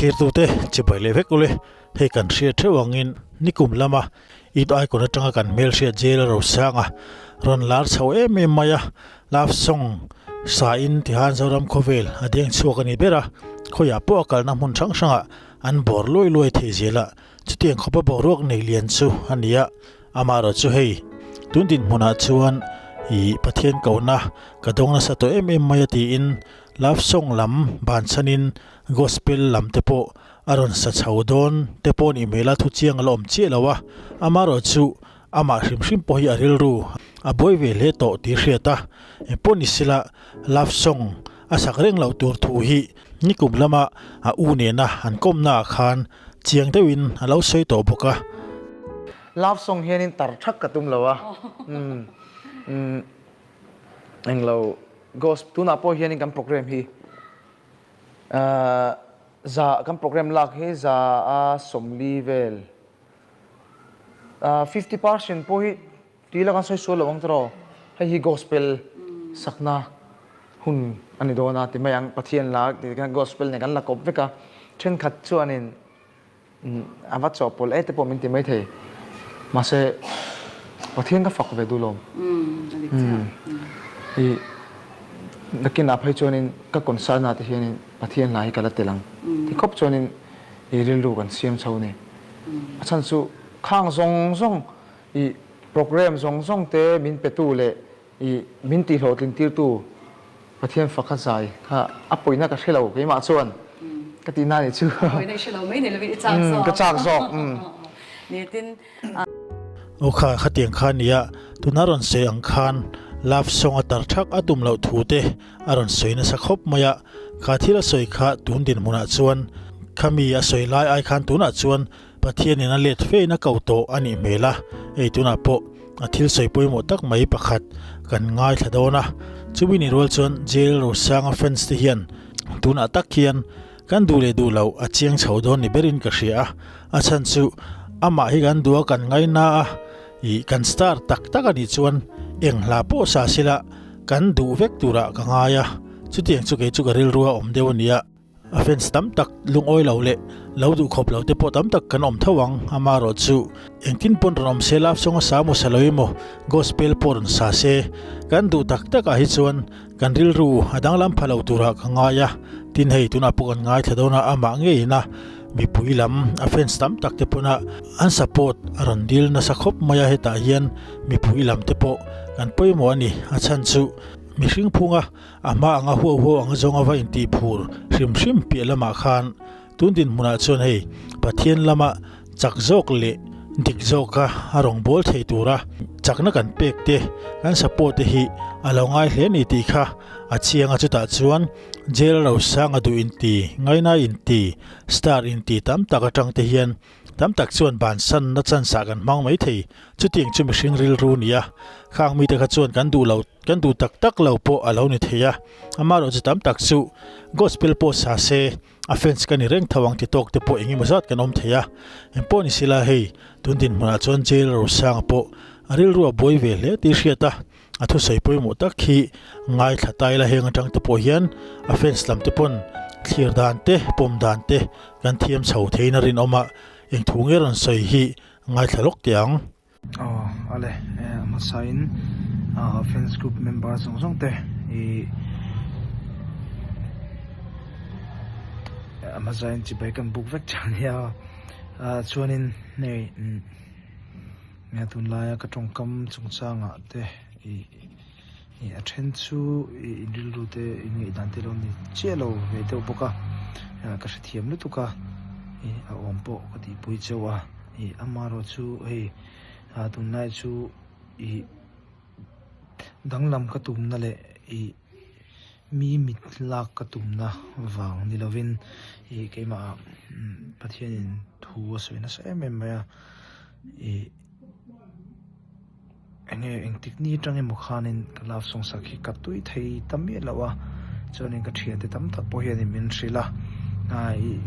Thlirtute chibai leh vek ule, hei kan hriat theuh angin nikum lama It Icon atanga kan hmelhriat jail a rosanga rawn lar chho em em mai a, love song sa in tihan Zoram khawvel a deng chhuak a ni ber a, khawiah pawh a kalna hmun hrang hrangah an bawr luai luai thei zel a, chutiang khawpa boruak nei lian chu a ni a, amaherawh chu hei tun dinhmunah chuan ih Pathian kohna ka dawng nasa tawh em em mai a tiin love song lam ban chhanin gospel lam te pawh a rawn sa chho dawn te pawh nih hmel a, thuchiang a la awm chiah lo a, amaherawh chu amah hrim hrim pawh hi a rilru a buai ve hle tawh tih hriat a, engpawh ni sela love song a sak reng loh tur thu hi nikum lama a u nena an kawmna ah khan chiang deuhin a lo sawi tawh bawk a. Love song hianin tar thak ka tum lo a, umm englo gospel tunah pawh hianin kan program hi Za kan program lak hi za a 40 vel 50% pawh hi tui la kan sawi sual lo ang tiraw hei hi gospel sakna hun a ni dawn a ti mai ang Pathian la ti khan gospel nen kan la kawp vek a thenkhat chuanin A va chawhpawlh e te pawh min ti maithei. Mahse, Pathian ka fak ve duh lo. I nakinah phei chuanin ka concern ah te hianin Pathian hla hi ka la tel ang ti khawp chuanin i rilru kan siam chho a ni. A chhan chu khang zawng zawng i program zawng zawng te min petu leh i min tihhlawhtlin tirtu Pathian fak a zai kha a pawina ka hre lo keimah chuan ka tih na nih chu. Pawina i hre lo mai ni lovin i chak zawk. Ka chak zawk. Nitin. Aw kha khatiang kha nia tuna rawn sawi ang khan love song a tar thak a tum loh thu te a rawn sawi nasa khawp mai a, kha thil a sawi kha tun dinhmunah chuan khami a sawi lai ai khan tunah chuan Pathianin a let fe in a ko tawh a nih hmel a, hei tunah pawh a thil sawi pawimawh tak mai pakhat kan ngaithla dawn a, chumi ni rual chuan Jail Rosanga fans te hian tunah tak hian kan duh leh duh loh a chiang chho dawn ni berin ka hria a, a chhan chu amah hi kan duh a kan ngaina a, ih kan star tak tak a nih chuan eng hla pawh sa sila kan duh vek turah ka ngai a, chutiang chu kei chu ka rilru a awm deuh a nia. A fans tam tak lungawi lo leh lo duh khawp lo te pawh tam tak kan awm tho ang, amaherawh chu engtin pawn rawn awm se love song a sa maw sa lo emaw gospel pawh rawn sa se kan duh tak tak ah hi chuan kan rilru a danglam pha lo turah ka ngai a, tin hei tunah pawh kan ngaithla dawn a amah ngeiin a mipui lam a fans tam tak te pawn a an support a rawn dil nasa khawp mai a hetah hian mipui lam te pawh kan pawimawh a ni, a chhan chu mihring phunga A hma anga huau huau anga zawnga va intih phur hrim hrim piah lamah khan tun dinhmunah chuan hei Pathian lama chak zawk leh dik zawka a rawn bawl thei tura chakna kan pek te kan support te hi a lo ngai hle ni tih kha a chiang a chutah chuan jail rosanga duh inti ngaina inti star inti tam tak atang te hian Tam tak chuan bansanna chance ah kan hmang mai thei. Chutiang chu mihring rilru nia. Khang mite kha chuan kan duh lo, kan duh tak tak lo pawh a lo ni thei a. Amaherawh chu tam tak chu gospel pawh sa se a fans ka ni reng tho ang ti tawk te pawh engemaw zat kan awm thei a. Engpawh ni sila hei tun dinhmunah chuan jail rosanga pawh a rilru a buai ve hle tih hriat a. A thusawi pawimawh tak hi ngaithla tai la heng atang te pawh hian a fans lam te pawn thlir dan te pawm dan te kan thiam chho theiin a rinawm a, eng thu nge rawn sawi hi ngaithla lawk teh ang. Aw ale a hmasain fans group member zawng zawng te i a hmasain chibai kan buk vek tha nia chuanin hei Nia tunlaia ka tawngkam chungchangah te ih ih a then chu ih in rilru te in ngaihdan te lo ni chiah lo ve deuh bawk a ka hrethiam lutuk a ih a awm pawh ka tihpui chauh a ih amaherawh chu hei ah tunlai chu ih danglam ka tumna leh ih. Mi mit lak ka tumna vang ni lovin ih keimah Pathianin thu a sawi nasa em em mai a, ih enge engtik ni atang emaw khanin ka love song sak hi ka tui thei ta miah lo a, chuanin ka thiante tam tak pawh hianin min hrilh a, ih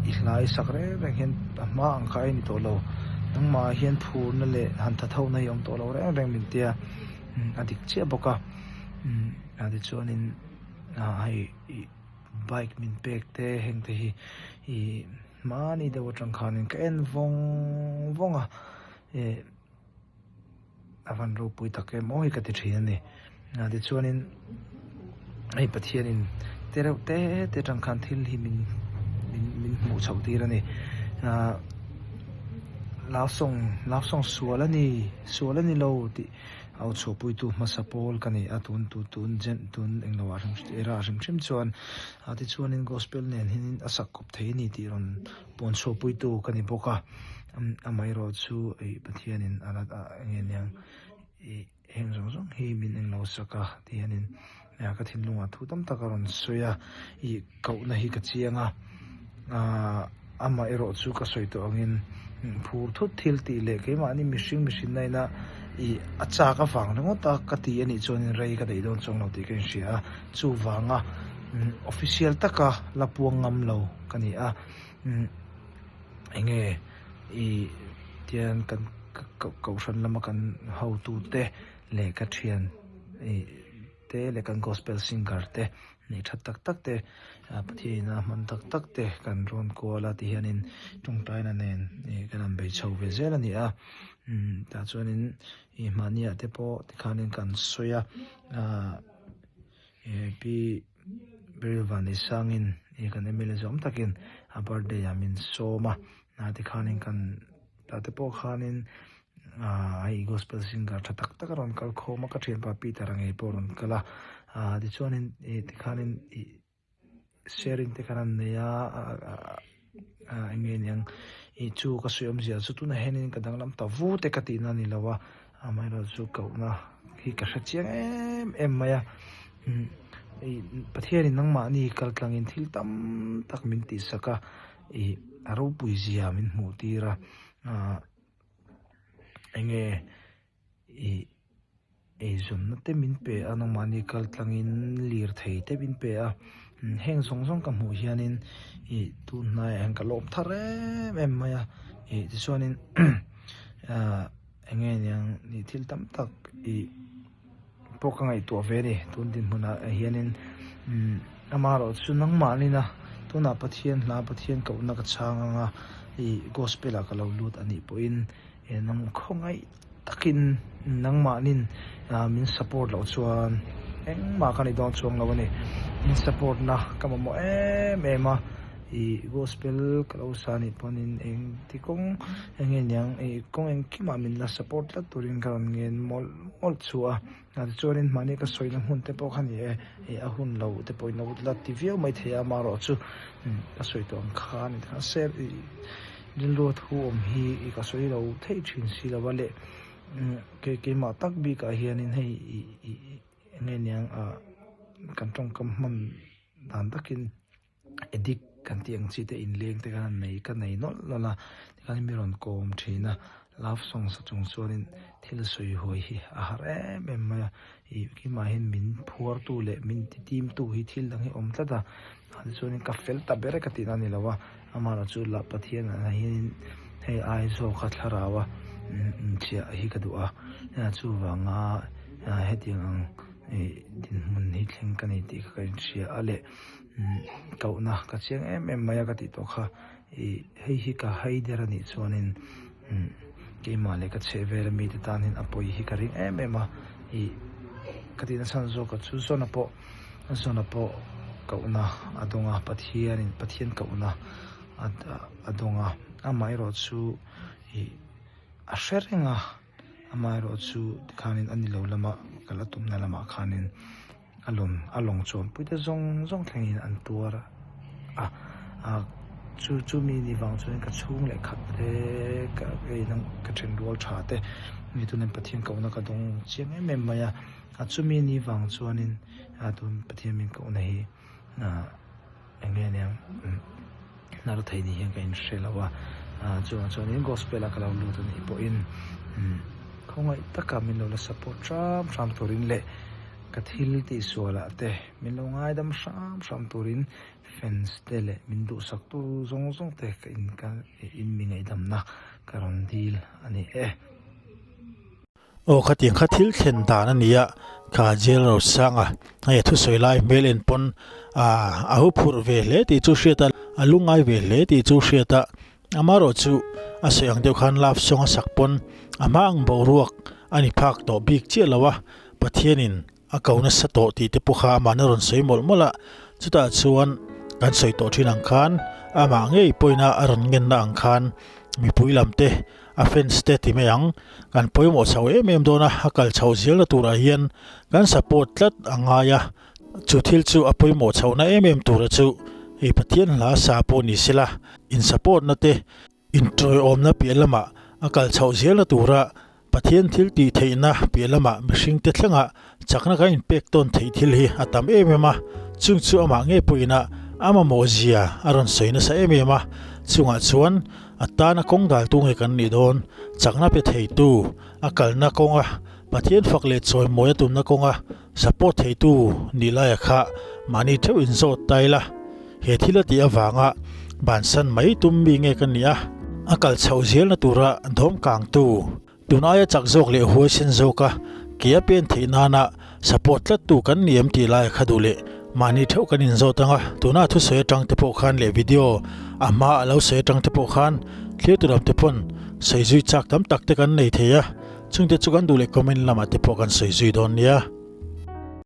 i hlai sak reng reng hian a hma ang kha a ni tawh lo, nangmah ah hian phurna leh han tha tho na hi a awm tawh lo reng reng min tia a dik chiah bawk a. Umm tichuanin ah hei ih bike min pek te heng te hi ih hmani deuh atang khanin ka en vawng vawng a ih a van ropui tak em aw hi ka ti thin a ni tichuanin hei Pathianin te reuh te te atang khan thil hi min min min hmuh chhoh tir a ni ah love song love song sual a ni sual a ni lo tih a aw chhuahpuitu hmasa pawl ka ni a tun tu tun jen tun englo ah hrim era hrim hrim chuan ah tichuanin gospel nen hianin a sak kawp thei a ni tih rawn pawn chhuahpuitu ka ni bawk a amaherawh chu ih Pathianin a la eng nge niang ih heng zawng zawng hi min englo sak a ti hianin ka thinlungah thu tam tak a rawn sawi a ih kohna hi ka chiang a aaa amaherawh chu ka sawi tawh angin phur thut thil tih leh keimahni mihring mihrin na ina ih a chak avang ringawt a ka ti anih chuanin rei ka daih dawn chuang lo tih ka inhria a chuvanga official taka la puang ngam lo ka ni a enge ih tian kan kohhran lama kan hotute leh ka thian ih te leh kan gospel singer te nei that tak tak te Pathian ina hman tak tak te kan rawn kual a tihianin tawngtaina nen ih kan han bei chho ve zel a ni a tah chuanin ih mahniah te pawh tikhanin kan sawi a ah pi Beryl Vanneihsangin ih kan mla zawm takin a birthday ah min sawm a tikhanin kan tah te pawh khanin Aaa hei gospel singer tha tak tak a rawn kal khawm a ka thianpa Peter a ngei pawh a rawn kal a aaa tichuanin ih tikhanin ih sharing te khan an nei a aaa eng nge niang ih chu ka sawi awmzia chu tunah hianin ka danglam ta vu te ka tihna a ni lo a amaherawhchu kohna hi ka hre chiang em em mai a umm ih Pathianin nangmahni kal tlangin thil tam tak min tihsak a ih a ropui zia min hmuh tir a aaa. Enge ih eizawnna te min pe a nangmahni kal tlangin lirthei te min pe a heng zawng zawng ka hmuh hianin ih tun hnaiah hian ka lawm thar em em mai a ih tichuanin ah enge niang ih thil tam tak ih. pawh ka ngaihtuah ve a ni tun dinhmunah hianin umm amaherawh chu nangmahnina tunah Pathian hla Pathian kohna ka chhang anga ih gospel ah ka lo lut a nih pawhin eh nang khawngaih takin nangmahnin ah min support loh chuan engmah ka ni dawn chuang lo a ni min support na ka mamawh em em a ih gospel ka lo sa anih pawhin engti kawng enge niang ih kawng engkimah min la support tlat turin ka rawn ngen mawlh. Mawlh chu a, tichuanin mahni ka sawina hmun te pawh kha ni e, ih a hun lo te pawhin lo la ti viau mai thei a, amaherawh chu ka sawi tawh ang kha a ni thei a, se ih rilru a thu awm hi ih ka sawi lo theih thin si lo a leh kei keimah tak bikah hianin hei ih ih eng nge niang ah kan tawngkam hman dan takin. Addict kan tih ang chi te inleng te khan an nei ka nei nawlh nawlh a tikhan mi rawn kawm thin a love song sa chung chuanin thil sawi huai hi a har em em mai a ih keimah hian min phuar tu leh min ti tim tu hi thil dang hi a awm tlat a tichuanin ka fel ta ber e ka tihna a ni lo a amaherawhchu lah Pathian ah hianin hei ai zawka thlarau a inchiah hi ka duh a chuvanga hetiang ang ih dinhmun hi thleng ka ni tih kha ka inhria a leh. Kohna ka chiang em em mai a ka tih tawh kha ih hei hi ka hai der a nih chuanin keimah leh ka chheh vel ami te tan hian a pawi hi ka ring em em a ih ka tih nachhan zawk a chu zawn a pawh zawn a pawh kohna a dawng a Pathianin Pathian kohna a dawng a amaherawh chu ih a hre reng a amaherawh chu tikhanin a ni lo lama kal a tumna lamah khanin. A lawn a lawng chuanpui te zawng zawng thlengin an tuar a a chu chumi ni vang chuan ka chhung leh khat te ka ei ang ka then rual tha te mi tunin Pathian kohna ka dawng chiang em em mai a a chumi ni vang chuanin a tun Pathian min kohna hi ah eng nge aniang hnar thei ni hian ka inhre lo a ah chuvang chuanin gospel a ka lo lut a nih pawhin khawngaih taka min lo la support hram hram turin leh ka thil tihsual ah te min lo ngaidam hram hram turin fans te leh min duhsak tu zawng zawng te ka in ka in mi ngaihdamna ka rawn dil a ni e. Aw khatiang kha thil thlen dan a nia, kha Jail Rosanga hei a thusawi lai hmel en pawn a huphurh ve hle tih chu hriat a, a lungngai ve hle tih chu hriat a, amaherawh chu a sawi ang deuh khan love song a sak pawn a hma ang boruak a ni phak tawh bik chiah lo a, Pathianin A ko nasa tawh tih te pawh kha amahna rawn sawi mawlh mawlh a, chutah chuan kan sawi tawh thin ang khan amah ngei pawhin a rawn ngenna ang khan mipui lam te a fans te ti mai ang kan pawimawh chho em em dawn a, a kal chhoh zelna turah hian kan support tlat a ngai a, chu thil chu a pawimawh chhohna em em tura chu hei Pathian hla sa pawh ni sela in support na te Inṭawiawmna piah lamah a kal chhoh zelna tura Pathian thil tih theihna piah lamah mihringte thlenga chakna kan inpek tawn theih thil hi a tam em em a, chung chu amah ngei pawhin a a mamawh zia a rawn sawi nasa em em a, chungah chuan a tana kawng daltu nge kan nih dawn, chakna pe theitu a kalna kawnga Pathian fak leh chawimawi a tumna kawnga support theitu nih laia kha mahni theuh inzawt ta ila, he thil a tih avanga bansan mai tum mi nge ka nih a, a kal chhoh zelna tura dawm kangtu tun aia chak zawk leh huaisen zawka ke a pen theih nana support tlattu kan ni em tih laia kha duh leh mahni theuh kan inzawt ang a, tuna thusawi atang te pawh khan leh video a hma a lo sawi atang te pawh khan thlir tur lam te pawn sawi zui chak tam tak te kan nei thei a, chungte chu kan duh leh comment lamah te pawh kan sawi zui dawn nia.